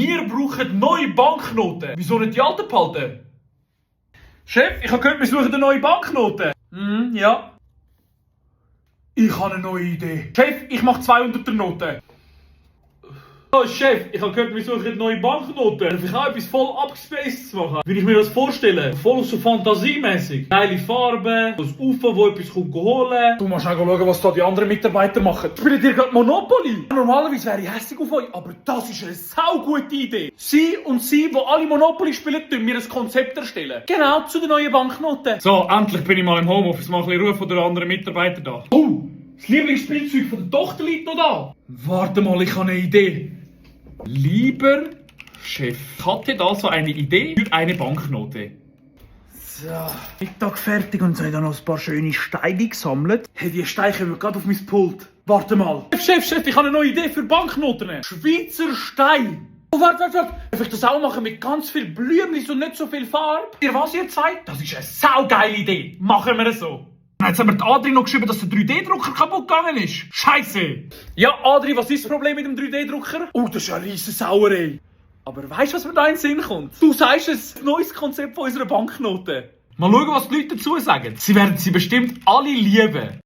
Wir brauchen neue Banknoten. Wieso nicht die alten behalten? Chef, ich habe gehört, wir suchen eine neue Banknote. Ja. Ich habe eine neue Idee. Chef, ich mache 200er Noten. Oh Chef, ich habe gehört, wir suchen neue Banknoten. Darf ich auch etwas voll abgespaced machen? Wie ich mir das vorstellen? Voll so fantasiemäßig. Geile Farben, so ein UFO, wo etwas holen kommt. Du musst auch schauen, was da die anderen Mitarbeiter machen. Spielt ihr gerade Monopoly? Normalerweise wäre ich hässlich auf euch, aber das ist eine saugute Idee. Sie, die alle Monopoly spielen, tun mir ein Konzept erstellen. Genau, zu den neuen Banknoten. So, endlich bin ich mal im Homeoffice. Mal ein bisschen Ruhe von den anderen Mitarbeitern da. Oh, das Lieblingsspielzeug von der Tochter liegt noch da. Warte mal, ich habe eine Idee. Lieber Chef, ich hatte da so eine Idee für eine Banknote. So, Mittag fertig und habe dann noch ein paar schöne Steine gesammelt. Hey, die Steine kommen gerade auf mein Pult. Warte mal. Chef, ich habe eine neue Idee für Banknoten. Schweizer Stein. Oh, warte. Darf ich das auch machen mit ganz viel Blümchen und nicht so viel Farbe? Ihr was ihr zeigt? Das ist eine saugeile Idee. Machen wir es so. Jetzt haben wir die Adri noch geschrieben, dass der 3D-Drucker kaputt gegangen ist. Scheiße! Ja, Adri, was ist das Problem mit dem 3D-Drucker? Oh, das ist eine riesen Sauerei. Aber weißt du, was mir da in den Sinn kommt? Du sagst es, ein neues Konzept von unserer Banknote. Mal schauen, was die Leute dazu sagen. Sie werden sie bestimmt alle lieben.